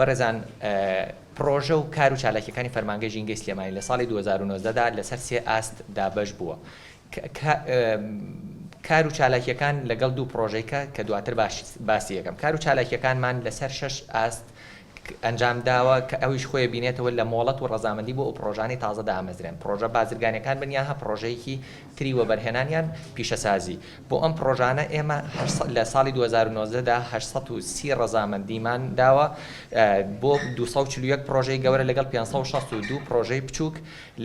بەڕێزان پڕۆژە و کار و چالاکیەکانی فەرمانگەی ژینگەی سلێمانی لە ساڵی 2019 دا لەسەر سێ ئاست دابەش بووە. کار و چالاکیەکان لەگەڵ دوو پڕۆژەی کە کە دواتر باسی یەکەم کار و چالاکیەکانمان لەسەر شەش ئاست ئەنجام داوە کە ئەویش خۆی بینێتەوە لە مۆڵەت و ڕەزامەندی بۆ ئەو پڕۆژانەی تازە دامەزرێن پڕۆژە بازرگانیەکان بن یان هە پڕۆژەیەکی تری وەبەرهێنان یان پیشەسازی. بۆ ئەم پڕۆژانە ئێمە لە ساڵی 2019 دا 830 ڕەزامەندیمان داوە بۆ 241 پڕۆژەی گەورە لەگەڵ 562 پڕۆژەی بچووک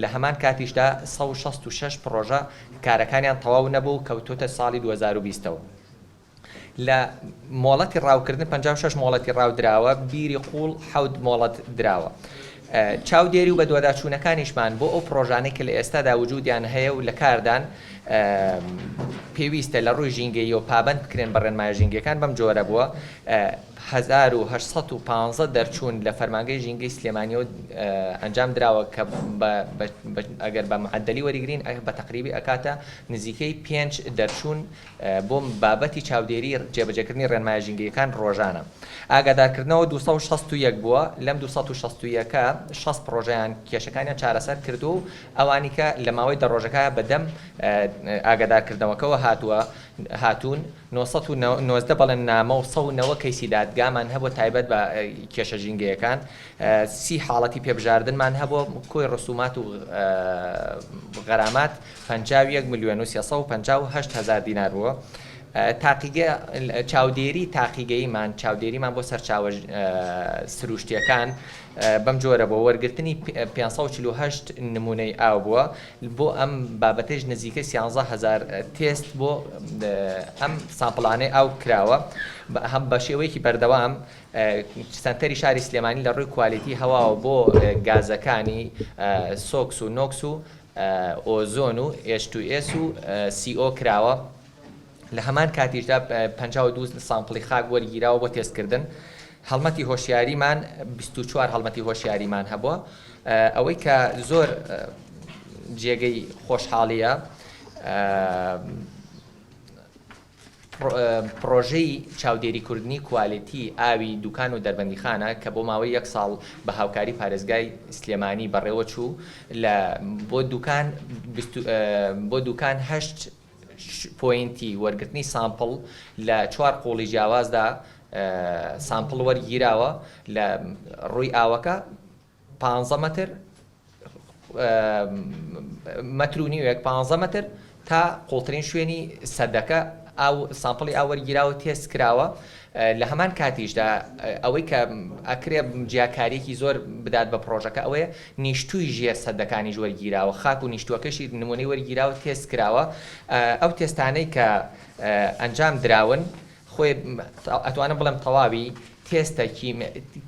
لە هەمان کاتیشدا 166 پڕۆژە کارەکانیان تەواو نەبوو و کەوتۆتە ساڵی 2020 ەوە. لە مۆڵەتی ڕاوکردن 56 مۆڵەتی ڕاو دراوە، بیری قووڵ حەوت مۆڵەت دراوە. چاودێری و بەدواداچوونەکانیشمان بۆ ئەو پڕۆژانەی کە لە ئێستادا وجودیان هەیە و لە کاردان پێویستە لە ڕووی ژینگەییەوە پابەند بکرێن بە ڕێنمایە ژینگەکان بەم جۆرە بووە 1815 دەرچوون لە فەرمانگەی ژینگەی سلێمانیەوە ئەنجام دراوە کە ئەگەر بە معەدەلی وەریگرین بە تەقریبی ئەکاتە نزیکەی پێنج دەرچوون بۆ بابەتی چاودێری جێبەجێکردنی ڕێنمایە ژینگەییەکان ڕۆژانە. ئاگادارکردنەوە 261 بووە، لەم 261 ە 60 پڕۆژەیان کێشەکانیان چارەسەر کردووە و ئەوانی کە لە ماوەی دە ڕۆژەکە بەدەم ئاگادارکردنەوەکەوە هاتووە هاتوون 919 بەڵێننامە و 190 کەیسی دادگامان هەبووە تایبەت بە کێشە ژینگەیەکان سی حاڵەتی پێبژاردنمان هەبووە کۆی ڕسومات و غەرامات 51 ملیۆن و 358 هەزار دینار بووە. تاقیگە چاودێری تاقیگەییمان چاودێریمان بۆ سەرچاوە سروشتیەکان بەم جۆرە بۆ وەرگرتنی 548 نمونەی ئاو بووە بۆ ئەم بابەتەش نزیکەی 13 هەزار تێست بۆ ئەم sample انەی ئاو کراوە هەم بە شێوەیەکی بەردەوام سەنتەری شاری سلێمانی لە ڕووی quality هەواوە بۆ گازەکانی SOx و NOx و ئۆزۆن و H2S و CO کراوە، لە هەمان کاتیشدا 52 sample ی خاک وەرگیراوە بۆ تێستکردن. هەڵمەتی هۆشیاریمان 24 هەڵمەتی هۆشیاریمان هەبووە. ئەوەی کە زۆر جێگەی خۆشحاڵییە، پڕۆژەی چاودێریکردنی quality ئاوی دوکان و دەربەندیخانە کە بۆ ماوەی یەک ساڵ بە هاوکاری پارێزگای سلێمانی بەڕێوەچوو لە بۆ دوکان بۆ دوکان هەشت point ی وەرگرتنی sample لە چوار قوڵی جیاوازدا sample وەرگیراوە لە ڕووی ئاوەکە پانزە مەتر مەتر و نیوێک پانزە مەتر تا قوڵترین شوێنی سەدەکە ئاو sample ی ئاو وەرگیراوە تێست کراوە لە هەمان کاتیشدا ئەوەی کە ئەکرێ جیاکاریەکی زۆر بدات بە پڕۆژەکە ئەوەیە نیشتووی ژێر سەدەکانیش وەرگیراوە خاک و نیشتووەکەشی نمونەی وەرگیراوە تێست کراوە ئەو تێستانەی کە ئەنجام دراون خۆی ئەتوانم بڵێم تەواوی تێستە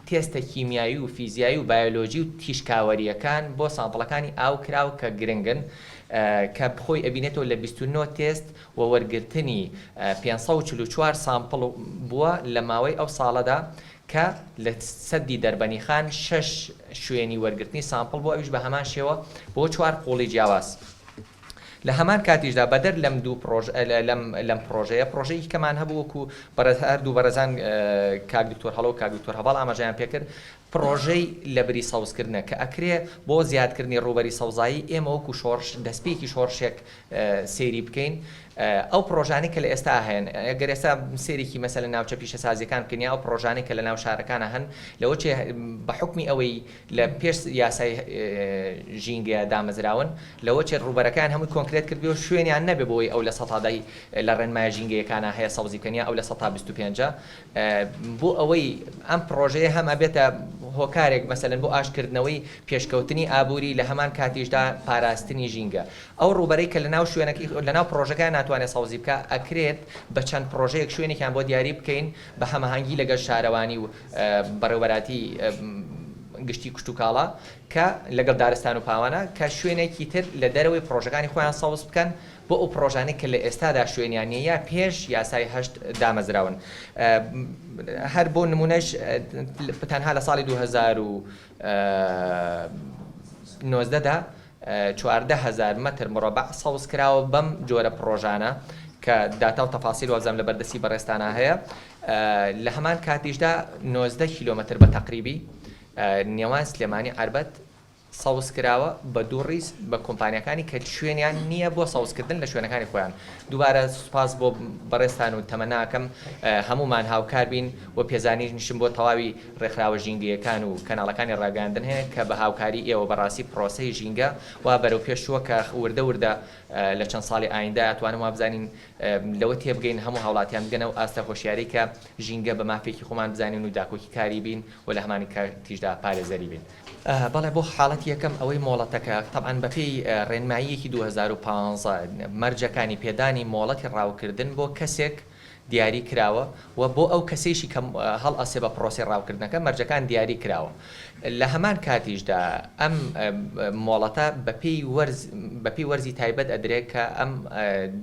تێستە کیمیایی و فیزیایی و بایۆلۆجی و تیشکاوەرییەکان بۆ sample ەکانی ئاو کراوە کە گرنگن کە خۆی ئەبینێتەوە لە 29 تێست و وەرگرتنی 544 sample بووە لە ماوەی ئەو ساڵەدا کە لە سەدی دەربەنیخان شەش شوێنی وەرگرتنی sample بوو ئەویش بە هەمان شێوە بۆ چوار قوڵی جیاواز. لە هەمان کاتیشدا بەدەر لەم دوو پڕۆژ لەم لەم پڕۆژەیە پڕۆژەیەکی کەمان هەبوو وەکو بەڕێز هەردوو بەڕێزان کاک دکتۆر هەڵۆ و کاک دکتۆر هەڤاڵ ئاماژەیان پێکرد پڕۆژەی لەبری سەوزکردنە کە ئەکرێ بۆ زیادکردنی ڕووبەری سەوزایی ئێمە وەکو شۆڕش دەستپێکی شۆڕشێک سەیری بکەین ئەو پڕۆژانەی کە لە ئێستا هەن ئەگەر ئێستا سەیرێکی مەسەلەن ناوچە پیشەسازیەکان بکەین یا ئەو پڕۆژانەی کە لە ناو شارەکانە هەن لەوە چێ بە حوکمی ئەوەی لە پێش یاسای ژینگە دامەزراون، لەوە چێت ڕووبەرەکەیان هەمووی کۆنکرێت کردبێ و شوێنیان نەبێ بۆی ئەو 10%ی لە ڕێنمایە ژینگەیەکانا هەیە سەوزی بکەن یا ئەو 25%ە بۆ ئەوەی ئەم پڕۆژەیە هەم ئەبێتە هۆکارێک مەسەلەن بۆ ئاشتکردنەوەی پێشکەوتنی ئابووری لە هەمان کاتیشدا پاراستنی ژینگە ئەو ڕووبەرەی کە لەناو شوێنەکەی لەناو پڕۆژەکەیان ناتوانێت سەوزی بکا ئەکرێت بە چەند پڕۆژەیەک شوێنێکیان بۆ دیاری بکەین بە هەماهەنگی لەگەل شارەوانی و بەڕێوبەراتی گشتی کشتوکاڵە کە لەگەڵ دارستان و پاوانە کە شوێنێکی تر لە دەرەوەی پڕۆژەکانی خۆیان سەوز بکەن بۆ ئەو پڕۆژانەی کە لە ئێستادا شوێنیان نییە یا پێش یاسای هەشت دامەزراون هەر بۆ نمونەش تەنها لە ساڵی 2019 دا 14,000 مەتر مڕەبع سەوز کراوە بەم جۆرە پڕۆژانە کە داتا و تەفاسیل وابزانم لە بەردەستی بەڕێزتانا هەیە. لە هەمان کاتیشدا 19 کیلۆمەتر بە تەقریبی نێوان سلێمانی عەربەت سەوز کراوە بە دوو ڕیز بە کۆمپانیاکانی کە شوێنیان نییە بۆ سەوزکردن لە شوێنەکانی خۆیان. دووبارە سوپاس بۆ بەڕێزتان و تەمەناکەم هەموومان هاوکار بین و پێزانینیشم بۆ تەواوی ڕێکخراوە ژینگەیەکان و کەناڵەکانی ڕاگەیاندن هەیە کە بە هاوکاری ئێوە بەڕاستی پڕۆسەی ژینگە وا بەرەو پێش چووە کە وردە وردە لە چەند ساڵی ئایندە ئەتوانم وابزانین لەوە تێبگەین هەموو هاوڵاتیان بگەنە ئەو ئاستە هۆشیاری کە ژینگە بە مافێکی خۆمان بزانین و داکۆکیکاری بین و لە هەمانی کاتیشدا پارێزەری بین. بەڵێ بۆ حاڵەتی یەکەم ئەوەی مۆڵەتەکە تەبعەن بەپێی ڕێنماییەکی 2015 مەرجەکانی پێدانی مۆڵەتی ڕاوکردن بۆ کەسێک دیاری کراوە و بۆ ئەو کەسەیشی کە هەڵئەسێ بە پڕۆسەی ڕاوکردنەکە مەرجەکان دیاری کراوە لە هەمان کاتیشدا ئەم مۆڵەتە بەپێی وەرز بەپێی وەرزی تایبەت ئەدرێ کە ئەم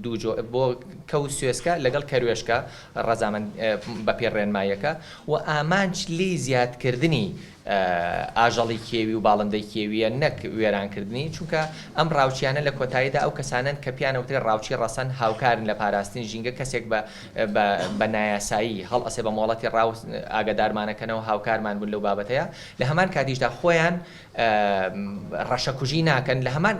دوو جۆ بۆ کەو سوێسکە لەگەڵ کەروێشکە ڕەزامەند بەپێی ڕێنماییەکە و ئامانج لێی زیادکردنی ئاژەڵی کێوی و باڵندەی کێوییە نەک وێرانکردنی، چونکە ئەم ڕاوچیانە لە کۆتاییدا ئەو کەسانەن کە پێیان ئەوترێ ڕاوچی ڕەسەن هاوکارن لە پاراستنی ژینگە، کەسێک بە بە بە نایاسایی هەڵئەسێ بە مۆڵەتی ڕاو ئاگادارمانەکەنەوە هاوکارمان بوون لەو بابەتەیا، لە هەمان کاتیشدا خۆیان ڕەشەکوژی ناکەن، لە هەمان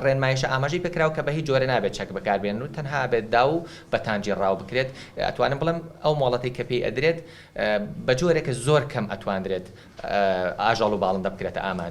ڕێنمایشە ئاماژەی پێکراوە کە بە هیچ جۆرێ نابێت چەک بەکاربێنن و تەنها ئەبێت داو و بە تانجی ڕاو بکرێت، ئەتوانم بڵێم ئەو مۆڵەتەی کە پێی ئەدرێت بە جۆرێک زۆر کەم ئەتواندرێت ئاژەڵ و باڵندە بکرێتە ئامانج.